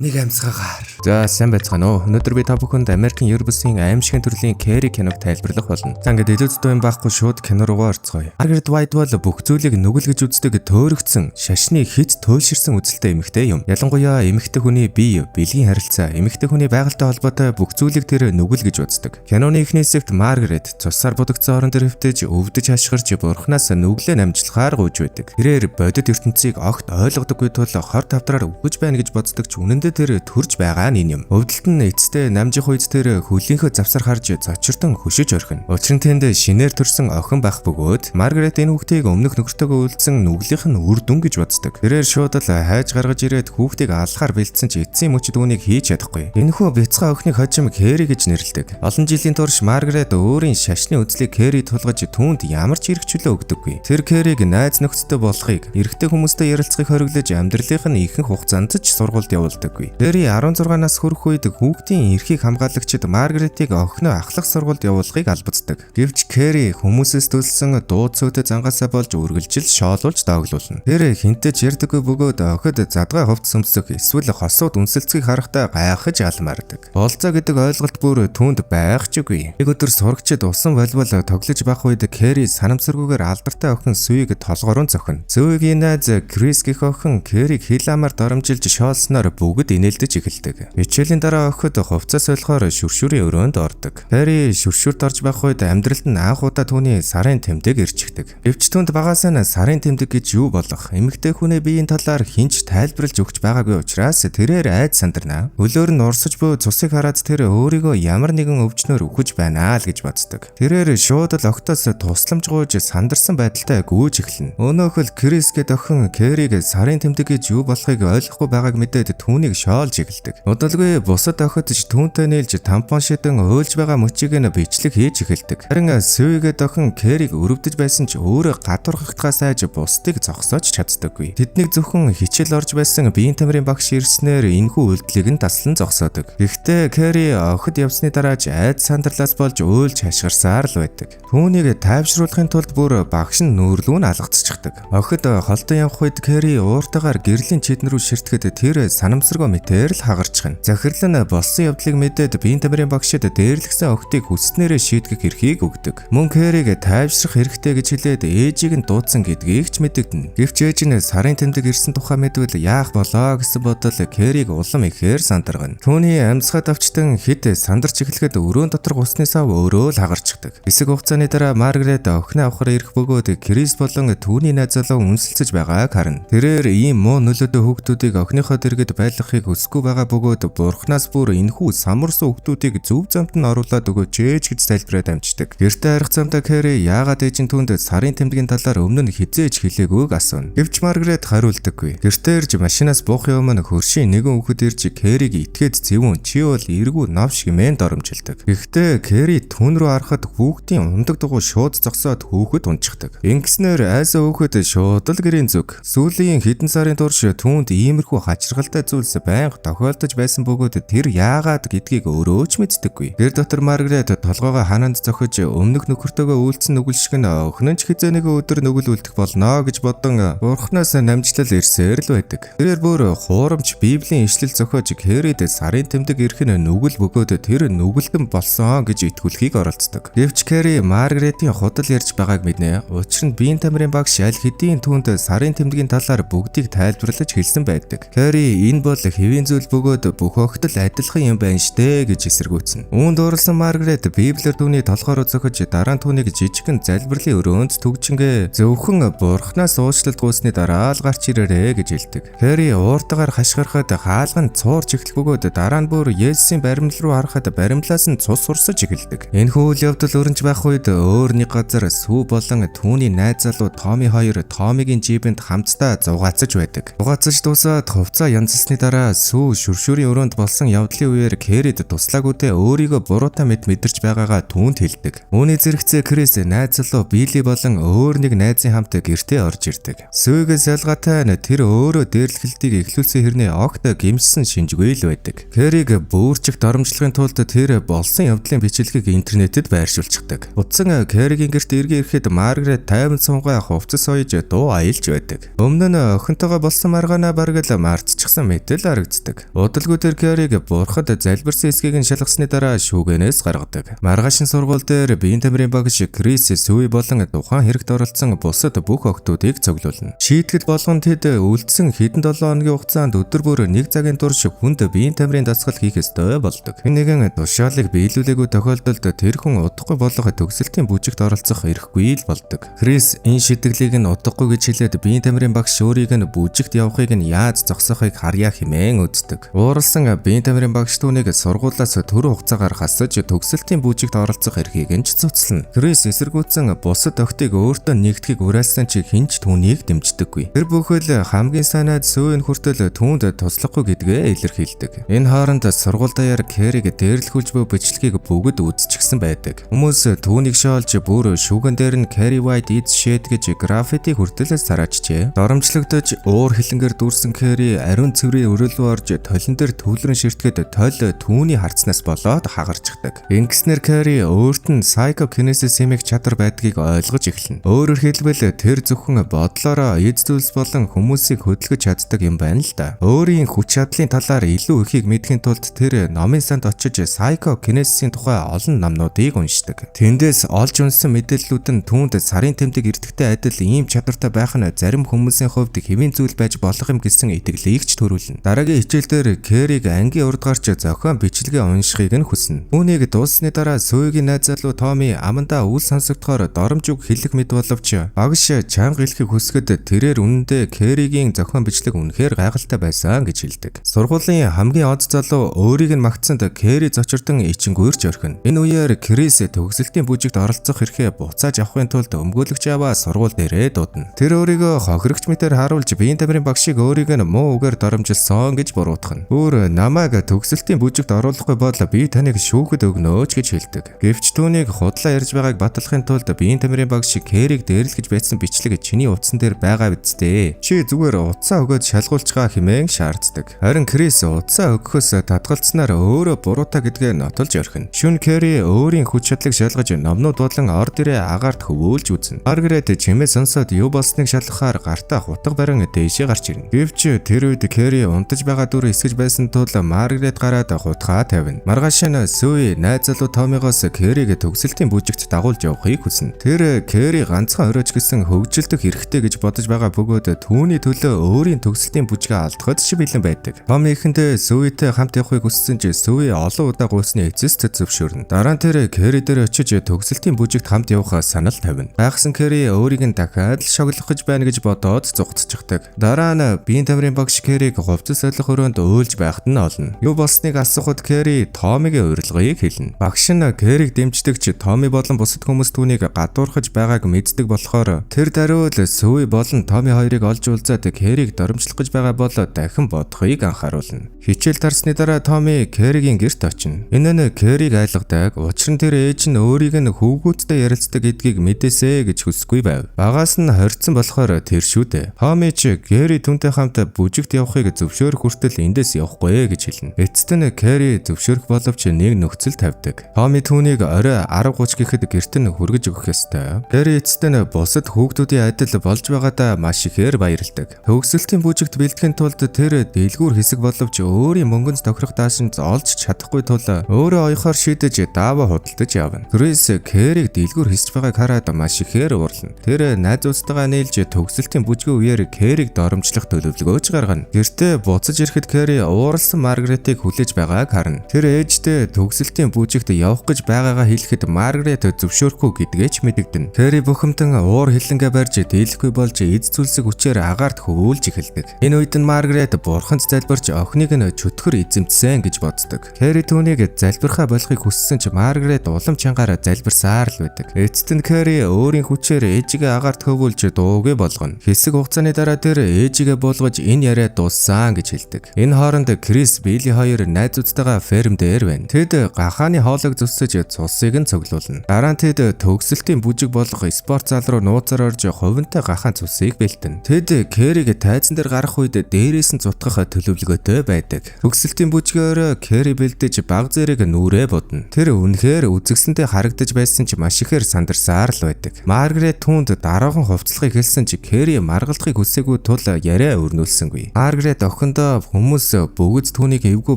Нэг амьсгаагаар. За, сайн байцгаана уу. Өнөөдөр би та бүхэнд Америкийн ер бусын аймшигын төрлийн Carrie киног тайлбарлах болно. За, ингээд илүү зүйн юм байхгүй, шууд кино руугаа орцгоё. Margaret White бол бүх зүйлийг нүгэл гэж үздэг төөрөгдсөн, шашны хит туйлширсан үзэлтэй эмэгтэй юм. Ялангуяа эмэгтэй хүний бие, бэлгийн харилцаа, эмэгтэй хүний байгальтай холбоотой бүх зүйлийг тэр нүгэл гэж үздэг. Киноны эхний хэсэгт Margaret цусаар будагдсан орон дээр хэвтэж, өвдөж хашгирч, бурхнаас нүглээ намжлахаар гуйж байдаг. Тэрээр бодит ертөнцийг огт ойлгодоггүй тул хор тавдраар үхэж байна гэж боддог ч үнэндээ тэр төрж байгаа нь энэ юм. Өвдөлт нь эцэстээ намжих үед тэр хөлийнхөө завсар харж зочиртон хөшөж орхино. Учир нь тэнд шинээр төрсэн охин байх бөгөөд Маргарет энэ хүүхдийг өмнөх нөхөртөөгөө үлдсэн нүглийнх нь үр дүн гэж боддог. Тэрээр шууд л хайж гаргаж ирээд хүүхдийг аллахаар бэлдсэн ч эцсийн мөчид үүнийг хийж чадахгүй. Энэхүү бяцхан охиныг хожим Кэри гэж нэрлэдэг. Олон жилийн турш Маргарет өөрийн шашны үзлийг Кэри тулгаж, түүнд ямар ч эрх чөлөө өгдөггүй. Тэр Кэриг найз нөхдөдтэй болохыг, эрэгтэй хүмүүстэй ярилцахыг хориглож, амьдралынх нь ихэнх хугацаанд ч сургуульд явуулдаггүй. Кэри 16 нас хүрэх үед хүүхдийн эрхийг хамгаалагчид Маргаретийг охиноо ахлах сургуульд явуулахыг албацдаг. Гэвч Кэри хүмүүсээс төлсөн дуу цөөтэй зангаасаа болж үргэлжил шоолуулж дооглуулна. Тэр хэнтэй ч ярьдаггүй бөгөөд охид задгай хувцас өмсөх эсвэл хосууд үнсэлцгийг харахтаа гайхаж алмаардаг. Болзоо гэдэг ойлголт бүр түүнд байх ч үгүй. Нэг өдөр сурагчид усан волейбол тоглож байх үед Кэри санамсаргүйгээр алдартай охин Сүйг толгоорон зохино. Сүйгийн найз Крис гэх охин Кэриг хил амаар доромжилж шоолсноор бүгд инээлдэж эхэлдэг. Хичээлийн дараа охид хувцас солихоор шүршүрийн өрөөнд ордог. Кэри шүршүрт орж байх үед амьдралд нь анх удаа түүний сарын тэмдэг ирчихдэг. Гэвч түүнд багаас нь сарын тэмдэг гэж юу болох, эмэгтэй хүний биеийн талаар хэн ч тайлбарлаж өгч байгаагүй учраас тэрээр айд сандарна. Хөлөөр нь урсаж буй цусыг хараад тэр өөрийгөө ямар нэгэн өвчнөөр үхэж байна л гэж боддог. Тэрээр шууд л охидоос тусламж гуйж сандарсан байдалтай гүйж эхэлнэ. Өнөөх л Крис гээд охин Кэриг сарын тэмдэг гэж юу болохыг ойлгохгүй байгааг мэдээд түүнийг шоолж эхэлдэг. Удалгүй бусад охид ч түүнтэй нийлж тампон шидэн уйлж байгаа мөчийг нь бичлэг хийж эхэлдэг. Харин Сүйгээд охин Кэриг өрөвдөж байсан ч өөрөө гадуурхагдахаас айж бусдыг зогсоож чаддаггүй. Тэднийг зөвхөн хичээл орж байсан биеийн тамирын багш ирснээр энэхүү үйлдэлийг нь таслан зогсоодог. Гэхдээ Кэри охид явсны дараа ч айд сандарлаас болж уйлж хашгирсаар л байдаг. Түүнийг тайвшруулахын тулд бүр багш нь нүүрлүү нь алгацчихдаг. Охид холдон явах үед Кэри ууртайгаар гэрлийн чидэн рүү ширтгэхэд тэр санамсаргүй мэтээр л хагарчихна. Захирал нь болсон явдлыг мэдээд биеийн тамирын багшид дээрлэгсэн охидыг хүсснээрээ шийтгэх эрхийг өгдөг. Мөн Кэриг тайвшрах хэрэгтэй гэж хэлээд ээжийг нь дуудсан гэдгийг ч мэдэгдэнэ. Гэвч ээж нь сарын тэмдэг ирсэн тухай мэдвэл яах болоо гэсэн бодол Кэриг улам ихээр сандаргана. Түүний амьсгаа давчтан хэд сандарч эхлэхэд өрөөн дотор усны сав өөрөө л хагарчихдаг. Хэсэг хугацааны дараа Маргарет охиноо авахар ирэх бөгөөд Крис болон түүний найз залуу үнсэлцэж байгааг харна. Тэрээр ийм муу нөлөөтэй хүүхдүүдийг охиныхоо дэргэд байлгахыг хүсэхгүй байгаа бөгөөд бурхнаас бүр энэхүү самарсан хүүхдүүдийг зөв замд нь оруулаад өгөөч ээ гэж залбираад амждаг. Гэртээ харих замдаа Кэри яагаад ээж нь түүнд сарын тэмдгийн талаар өмнө нь хэзээ ч хэлээгүйг асууна. Гэвч Маргарет хариулдаггүй. Гэртээ ирж машинаас буух юм нь хөршийн нэгэн хүүхэд ирж Кэриг итгээд зэвүүн, чи бол эргүү новш хэмээн доромжилдог. Гэхдээ Кэри түүн рүү харахад хүүхдийн ундаг дугуй шууд зогсоод хүүхэд унчихдаг. Ингэснээр айсан хүүхэд шууд л гэрийн зүг. Сүүлийн хэдэн сарын турш түүнд иймэрхүү хачирхалтай зүйлс байнга тохиолдож байсан бөгөөд тэр яагаад гэдгийг өөрөө ч мэддэггүй. Гэр дотор Маргарет толгойгоо хананд зохиж, өмнөх нөхөртөөгөө үйлдсэн нүгэл шиг нь охин нь ч хэзээ нэгэн өдөр нүгэл үлдэх болно гэж бодон бурхнаас намжлал ирсээр л байдаг. Тэрээр бүр хуурамч библийн ишлэл зохиож, Кэрид сарын тэмдэг ирэх нь нүгэл бөгөөд тэр нүгэлтэн болсон гэж итгүүлэхийг оролддог. Гэвч Кэри Маргаретийн худал ярьж байгааг мэднэ. Учир нь биеийн тамирын багш аль хэдийн түүнд сарын тэмдгийн талаар бүгдийг тайлбарлаж хэлсэн байдаг. Кэри энэ бол хэвийн зүйл бөгөөд бүх охид л адилхан юм байна штэ гэж эсэргүүцнэ. Үүнд дурлсан Маргарет библиэр түүний толгой руу зохиж, дараа нь түүнийг жижигхэн залбирлын өрөөнд түгжингээ зөвхөн бурхнаас уучлалт гуйсны дараа л гарч ирээрээ гэж хэлдэг. Кэри ууртайгаар хашгирахад хаалга нь цуурч эхлэх бөгөөд дараа нь бүр Есүсийн баримлал руу харахад баримлаас нь цус сурсаж эхэлдэг. Энэхүү үйл явдал өрнж байх үед өөр нэг газар Сүү болон түүний найз залуу Томи хоёр Томигийн джипэнд хамтдаа зугаацаж байдаг. Зугаацаж дуусаад хувцаа янзлсны дараа Сүү шүршүрийн өрөөнд болсон явдлын үеэр Кэрид туслаагүйдээ өөрийгөө буруутай мэт мэдэрч байгаагаа түүнд хэлдэг. Үүний зэрэгцээ Крис, найз залуу Билли болон өөр нэг найзын хамт гэртээ орж ирдэг. Сүүгээс ялгаатай нь тэр өөрөө дээрлэхэлтийг эхлүүлсэн хэрнээ огт гэмшсэн шинжгүй л байдаг. Кэриг бөөрчих доромжлохын тулд тэр болсон явдлын бичлэгийг интернетэд байршуулчихдаг. Утсан Кэригийн гэрт эргэн ирэхэд Маргарет 50 сунгаа хувцас соёж дуу аялж байдаг. Өмнө нь охинтойгоо болсон маргаанаа бараг л мартчихсан мэт л харагддаг. Удалгүй Итгэлгүйгээр Кэриг бурхад залбирсан эсэхийг нь шалгасны дараа шүүгэнээс гаргадаг. Маргааш нь сургууль дээр биеийн тамирын багш Крис, Сүй болон тухайн хэрэгт оролцсон бусад бүх охидуудыг цуглуулна. Шийтгэл болгон тэд үлдсэн хэдэн 7 хоногийн хугацаанд өдөр бүр нэг цагийн турш хүнд биеийн тамирын дасгал хийх ёстой болдог. Хэн нэгэн тушаалыг биелүүлээгүй тохиолдолд тэр хүн удахгүй болох төгсөлтийн бүжигт оролцох эрхгүй л болдог. Крис энэ шийтгэлийг нь удахгүй гэж хэлээд биеийн тамирын багш өөрийг нь бүжигт явахыг нь яаж зогсоохыг харъя хэмээн үздэг. Ууралсан биеийн тамирын багш түүнийг сургуулиас түрүү хугацаагаар хасаж төгсөлтийн бүжигт оролцох эрхийг нь ч цуцлана. Крис эсэргүүцэн бусад охидыг өөртөө нэгдэхийг уриалсан ч хэн ч түүнийг дэмждэггүй. Тэр бүхэл хамгийн сайн найз Сүйн хүртэл түүнд туслахгүй гэдгээ илэрхийлдэг. Энэ хооронд сургууль даяар Кэриг дээрлэхүүлж буй бичлэгийг бүгд үзчихсэн байдаг. Хүмүүс түүнийг шоолж бүр шүүгэн дээр нь Carrie White is shit гэж граффити хүртэл сараачжээ. Доромжлогдож уур хилэнгээр дүүрсэн Кэрри ариун цэврийн өрөөл рүү орж толин дээр төвлөрөн ширтгэхэд толь түүний харцнаас болоод хагарчихдаг. Ингэснээр Кэрри өөрт нь psychokinesis хэмээх чадвар байдгийг ойлгож эхэлнэ. Өөрөөр хэлбэл, тэр зөвхөн бодлоороо эд зүйлс болон хүмүүсийг хөдөлгөж чаддаг юм байна л да. Өөрийн хүч чадлын талаар илүү ихийг мэдэхийн тулд тэр номын санд очиж psychokinesis-ийн тухай олон номнуудыг уншдаг. Тэндээс олж уншсан мэдээллүүд нь түүнд сарын тэмдэг эрдэгтэй адил ийм чадвартай байх нь зарим хүмүүсийн хувьд хэвийн зүйл байж болох юм гэсэн итгэлийг ч төрүүлнэ. Дараагийн хичээл дээр Кэриг ангийн урд гарч зохион бичлэгээ уншихыг нь хүснэ. Үүнийг дууссаны дараа Сүйгийн найз залуу Томи амандаа үл сонсогдохоор доромж үг хэлэх мэт боловч багш чанга хэлэхийг хүсэхэд тэрээр үнэндээ Кэригийн зохион бичлэг үнэхээр гайхалтай байсан гэж хэлдэг. Сургуулийн хамгийн од залуу өөрийг нь магтсанд Кэри зочирдон ичингүйрч орхино. Энэ үеэр Крис төгсөлтийн бүжигт оролцох эрхээ буцааж авахын тулд өмгөөлөгч аваа сургууль дээрээ дуудана. Тэр өөрийгөө хохирогч мэтээр харуулж биеийн тамирын багшийг өөрийг нь муу үгээр доромжилсон гэж буруутгана. Өөр намайг төгсөлтийн бүжигт оруулахгүй бол би таныг шүүхэд өгнөөч гэж хэлдэг. Гэвч түүнийг худлаа ярьж байгааг батлахын тулд биеийн тамирын багш Кэриг дээрлэж байсан бичлэг чиний утсан дээр байгаа биз дээ. Чи зүгээр утсаа өгөөд шалгуулчихаа хэмээн шаарддаг. Харин Крис утсаа өгөхөөс татгалцсанаар өөрөө буруутай гэдгээ нотолж орхино. Шөнө Кэри өөрийн хүч чадлыг шалгаж номнууд болон ор дээрээ агаарт хөвөөлж үзнэ. Маргарет чимээ сонсоод юу болсныг шалгахаар гартаа хутга барин дээшээ гарч ирнэ. Гэвч тэр үед Кэри унтаж байгаа дүр эсгэж байсан тул Маргарет гараад хутгаа тавина. Маргааш нь Сүй найз залуу Томигоос Кэриг төгсөлтийн бүжигт дагуулж явахыг хүснэ. Тэр Кэри ганцхан ороож гисэн хөгжилдөх эрхтэй гэж бодож байгаа бөгөөд түүний төлөө өөрийн төгсөлтийн бүжгээ алдахад ч бэлэн байдаг. Томи эхэндээ Сүйтэй хамт явахыг хүссэн ч Сүй олон удаа гуйсны эцэст зөвшөөрнө. Дараа нь тэр Кэри дээр очиж төгсөлтийн бүжигт хамт явах санал тавина. Гайхсан Кэри өөрийг нь дахиад л шоглох гэж байна гэж бодоод зугтчихдаг. Дараа нь биеийн тамирын багш Кэриг хувцас солих өрөөнд уйлж байхад нь олно. Юу болсныг асуухад Кэри Томигийн урилгыг хэлнэ. Багш нь Кэриг дэмждэг ч Томи болон бусад хүмүүс түүнийг гадуурхаж байгааг мэддэг болохоор тэр даруй л Сүй болон Томи хоёрыг олж уулзаад Кэриг доромжлох гэж байгаа бол дахин бодохыг анхааруулна. Хичээл тарсны дараа Томи Кэригийн гэрт очино. Энэ нь Кэриг айлгадаг. Учир нь тэр ээж нь өөрийг нь хүүгүүдтэй ярилцдаг гэдгийг мэдээсэй гэж хүсэхгүй байв. Багаас нь хорьцсон болохоор тэр шүү дээ. Томи ч Кэри түүнтэй хамт бүжигт явахыг зөвшөөрөх хүртэл эндээс явахгүй гэж хэлнэ. Эцэст нь Кэри зөвшөөрөх боловч нэг нөхцөл тавьдаг. Томи түүнийг орой 10:30 гэхэд гэрт нь хүргэж өгөх ёстой. Кэри эцэст нь бусад хүүхдүүдийн адил болж байгаадаа маш ихээр баярлдаг. Төгсөлтийн бүжигт бэлтгэхийн тулд тэр дэлгүүр хэсэг боловч өөрийн мөнгөнд тохирох даашинз олж чадахгүй тул өөрөө оёхоор шийдэж дааваа худалдаж явна. Крис Кэриг дэлгүүр хэсэж байгааг хараад маш ихээр уурлана. Тэр найзуудтайгаа нийлж төгсөлтийн бүжгийн үеэр Кэриг доромжлох төлөвлөгөөж гаргана. Гэртээ буцаж ирэхэд Кэри ууралсан Маргаретыг хүлээж байгааг харна. Тэр ээжтэй төгсөлтийн бүжигт явах гэж байгаагаа хэлэхэд Маргарет зөвшөөрөхгүй гэдгээ ч мэдэгдэнэ. Кэри бухимдан уур хилэнгээ барьж дийлэхгүй болж эд зүйлсийг хүчээр агаарт хөвүүлж эхэлдэг. Энэ үед нь Маргарет бурханд залбирч охиныг нь чөтгөр эзэмдсэн гэж боддог. Кэри түүнийг залбирхаа болохыг хүссэн ч Маргарет улам чангаар залбирсаар л байдаг. Эцэст нь Кэри өөрийн хүчээр ээжигээ агаарт хөвүүлж дуугүй болгоно. Хэсэг хугацааны дараа тэр ээжигээ буулгаж энэ яриа дууссан гэж хэлдэг. Энэ хооронд Крис, Билли хоёр найзуудтайгаа ферм дээр байна. Тэд гахааны хоолойг зүсэж цусыг нь цуглуулна. Дараа нь тэд төгсөлтийн бүжиг болох спорт зал руу нууцаар орж хувинтай гахаан цусыг бэлтэнэ. Тэд Кэриг тайзан дээр гарах үед дээрээс нь зутгах төлөвлөгөөтэй байдаг. Төгсөлтийн бүжгээр Кэри бэлдэж баг зэрэг нүрээ будна. Тэр үнэхээр үзэсгэлэнтэй харагдаж байсан ч маш ихээр сандарсаар л байдаг. Маргарет түүнд дараахан хувцлахыг хэлсэн ч Кэри маргалдахыг хүсээгүй тул яриа өрнүүлсэнгүй. Маргарет охиндоо хүмүүс бүгд түүнийг эвгүй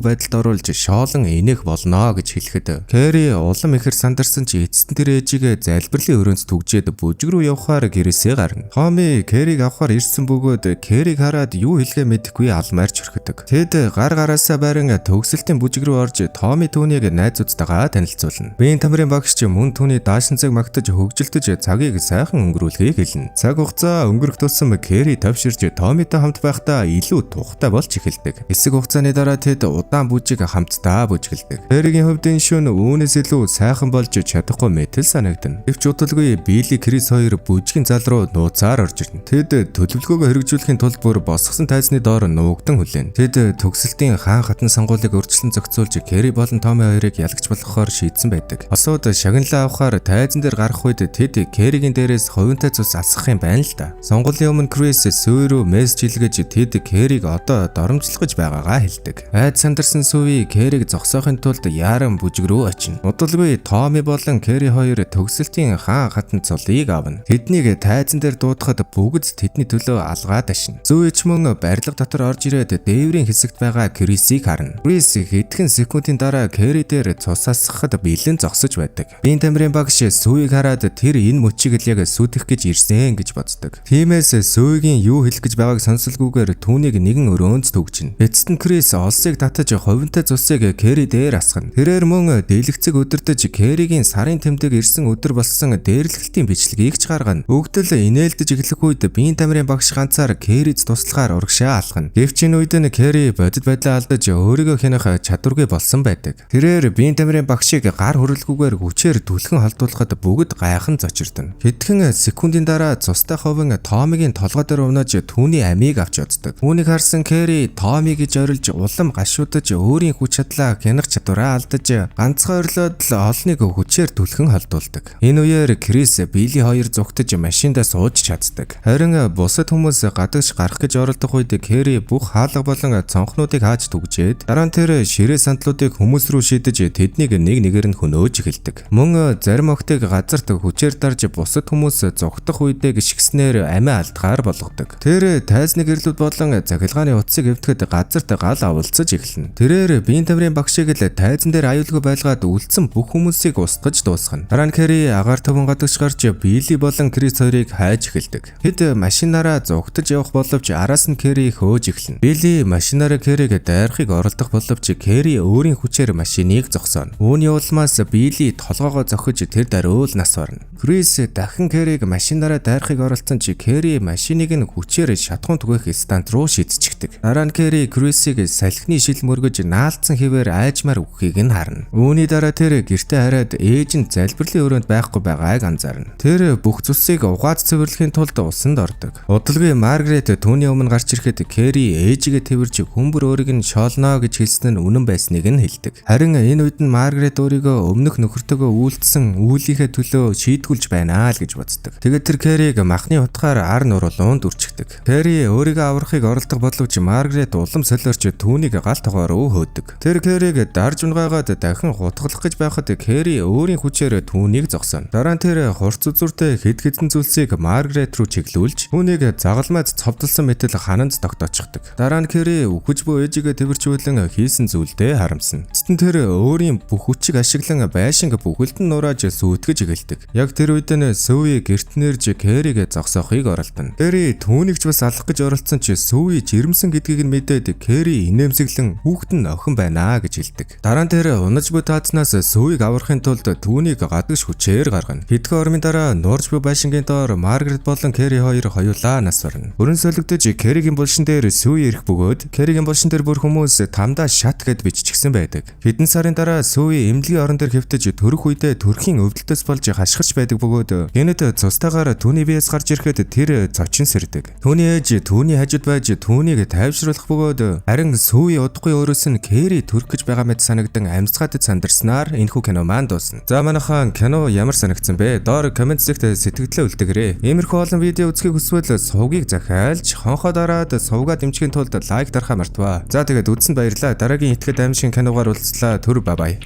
байдалд оруулж шоолон инех болно гэж хэлэхэд Кэри улам ихээр сандарсан ч эцэст нь тэр ээжигээ залбирлын өрөөнд түгжээд бүжиг рүү явахаар гэрээсээ гарна. Томми Кэриг авахар ирсэн бөгөөд Кэриг хараад юу хэлэхээ мэдэхгүй алмаар чөрхөдөг. Тэд гар гараасаа байран төгсөлтийн бүжиг рүү орж Томми түүнийг найзуудтайгаа танилцуулна. Биеийн тамирын багш ч мөн түүний даашинзыг магтаж хөгжилтөж цагийг сайхан өнгөрүүлэхийг хэлнэ. Цаг хугацаа өнгөрөх тусам Кэри товширч Томитой хамт байхдаа илүү тухтай болж эхэлдэг. Хэсэг хугацааны дараа тэд удаан бүжиг хамтдаа бүжгэлдэг. Кэригийн хувьд энэ шөнө үүнээс илүү сайхан болж чадахгүй мэтэл санагдана. Гэвч удалгүй Билли, Крис хоёр бүжгийн зал руу нууцаар орж ирнэ. Тэд төлөвлөгөөгөө хэрэгжүүлэхийн тулд бүр босгосон тайзны доор нуугдан хүлээнэ. Тэд төгсөлтийн хаан хатан сонгуулийг өөрчлөн зохицуулж Кэри болон Томми хоёрыг ялагч болгохоор шийдсэн байдаг. Осууд шагналаа авахаар тайзан дээр гарах үед тэд Кэригийн дээрээс хувинтай цус асгах юм байна л да. Сонгуулийн өмнө Крис Сүй рүү мессеж илгээж тэд Кэриг одоо доромжлох гэж байгаагаа хэлдэг. Айд сандарсан Сүй Кэриг зогсоохын тулд яаран бүжиг рүү очино. Удалгүй Томми болон Кэри хоёр төгсөлтийн хаан хатан цолыг авна. Тэднийг тайзан дээр дуудахад бүгд тэдний төлөө алгаад ашина. Сүй ч мөн барилга дотор орж ирээд дээврийн хэсэгт байгаа Крисийг харна. Крис хэдхэн секундын дараа Кэри дээр цус асгахад бэлэн зогсож байдаг. Биеийн тамирын багш Сүйг хараад тэр энэ мөчийг л яг сүйтгэх гэж ирсэн гэж боддог. Тиймээс Сүйгийн юу хэлэх гэж байгааг сонсолгүйгээр түүнийг нэгэн өрөөнд түгжинэ. Эцэст нь Крис олсыг татаж хувинтай цусыг Кэри дээр асгана. Тэрээр мөн дэлгэцэг өдөртөж Кэригийн сарын тэмдэг ирсэн өдөр болсон дээрлэхэлтийн бичлэгийг ч гаргана. Өгдөл инээлдэж эхлэх үед биеийн тамирын багш ганцаар Кэрид туслахаар урагшаа алхана. Гэвч энэ үед нь Кэри бодит байдлаа алдаж өөрийгөө хянах чадваргүй болсон байдаг. Тэрээр биеийн тамирын багшийг гар хүрэлгүйгээр хүчээр түлхэн холдуулахад бүгд гайхан зочирдно. Хэдхэн секундын дараа цустай ховин Томигийн толгой дээр унаж түүний амийг авч оддог. Үүнийг харсан Кэри Томи гэж орилж улам гашуудаж өөрийн хүч чадлаа хянах чадвараа алдаж ганцхан орилоод л олныг хүчээр түлхэн холдуулдаг. Энэ үеэр Крис, Билли хоёр зүгтэж машиндаа сууж чаддаг. Харин бусад хүмүүс гадагш гарах гэж оролдох үед Кэри бүх хаалга болон цонхнуудыг хааж түгжээд дараа нь тэр ширээ сандлуудыг хүмүүс рүү шидэж тэднийг нэг нэгээр нь хөнөөж эхэлдэг. Мөн зарим охтыг газарт хүчээр дарж бусад хүмүүс зугтах үедээ гიშгснээр амиа алдахаар болгодог. Тэр тайзны гэрлүүд болон цахилгааны утсыг эвдэхэд газарт гал авалцаж эхэлнэ. Тэрээр биеийн тамирын багшийг л тайзан дээр аюулгүй байлгаад үлдсэн бүх хүмүүсийг устгаж дуусгана. Дараа нь Кэри агаар төвөн гадагш гарч Билли болон Крис хоёрыг хайж эхэлдэг. Тэд машинаараа зугтаж явах боловч араас нь Кэри хөөж эхэлнэ. Билли машинаараа Кэриг дайрахыг оролдох боловч Кэри өөрийн хүчээр машиныг зогсооно. Үүний улмаас Билли толгоогоо зохиж тэр даруй л нас барна. Крис дахин Кэриг машинаараа дайрахыг оролдсон ч Кэри машиныг нь хүчээр шатхуун түгээх станц руу шидчихдэг. Дараа нь Кэри Крисийг салхины шил мөргөж наалдсан хэвээр айжмаар үххийг нь харна. Үүний дараа тэр гэртээ хараад ээж нь залбирлын өрөөнд байхгүй байгааг анзаарна. Тэр бүх цусыг угаад цэвэрлэхийн тулд усанд ордог. Удалгүй Маргарет түүний өмнө гарч ирэхэд Кэри ээжигээ тэвэрч хүмүүр өөрийг нь шоолноо гэж хэлсэн нь үнэн байсныг нь хэлдэг. Харин энэ үед нь Маргарет өөрийгөө өмнөх нөхөртөөгөө үйлдсэн үүлийнхээ төлөө шийтгүүлж байна л гэж боддог. Тэгээд тэр Кэриг махны утгаар ар нуруулуун дүрчигдэг. Кэри өөрийгөө аврахыг оролдох боловч Маргарет улам солиорч түүнийг гал тогоо руу хөөдөг. Тэр Кэриг дарж унгаагаад дахин хутгалах гэж байхад Кэри өөрийн хүчээр түүнийг зогсооно. Дараа нь тэр хурц үзүүртэй хэд хэдэн зүйлсийг Маргарет рүү чиглүүлж түүнийг загалмайд цовдлсон мэтэл хананд тогтоочихдог. Дараа нь Кэри үхэж буй ээжигээ тэвэрчүүлэн хийсэн зүйлдээ харамсна. Эцэст нь тэр өөрийн бүх хүчийг ашиглан байшинг бүхэлд нь нурааж сүйтгэж эхэлдэг. Яг тэр үед нь Сүүи гэрт нэрж Кэриг зогсоохыг оролдоно. Кэри түүнийг ч бас алах гэж оролдсон ч Сүүи жирэмсэн гэдгийг нь мэдээд Кэри инээмсэглэн хүүхэд нь охин байна гэж хэлдэг. Дараа нь тэр унаж буй таазнаас Сүүийг аврахын тулд түүнийг гадагш хүчээр гаргана. Хэдхэн ормын дараа нуурж буй байшингийн доор Маргарет болон Кэри хоёр хоёулаа нас барна. Өрн солигдож Кэригийн булшин дээр Сүү ирэх бөгөөд Кэригийн булшин дээр бүр хүмүүс тамдаа шат гэд биччихсэн байдаг. Хэдэн сарын дараа Сүү эмнэлгийн орон дээр хэвтэж төрөх үедээ төрхийн өвдөлтөөс болж хашгирч байдаг бөгөөд гэнэт цустайгаар түүний биес гарч ирэхэд тэр цочин сэрдэг. Түүний ээж түүний хажууд байж түүнийг тайвшруулах бөгөөд харин Сүү удахгүй өөрөөс нь Кэри төрөх гэж байгаа мэт санагдан амьсгаадад сандарснаар энэхүү кино маань дуусна. За манайхан кино ямар санагдсан бэ? Доор коммент хэсэгт сэтгэлдээ үлдээгээрэй. Иймэрхүү олон видео үзэхийг хүсвэл сувгийг захиалж хонхоо дараад сувгаа дэмжихийн тулд лайк дарахаа мартваа. За тэгээд үзсэнд баярлалаа. Дараагийн итгэд аимшиг киногоор уулзлаа. Түр бай бай.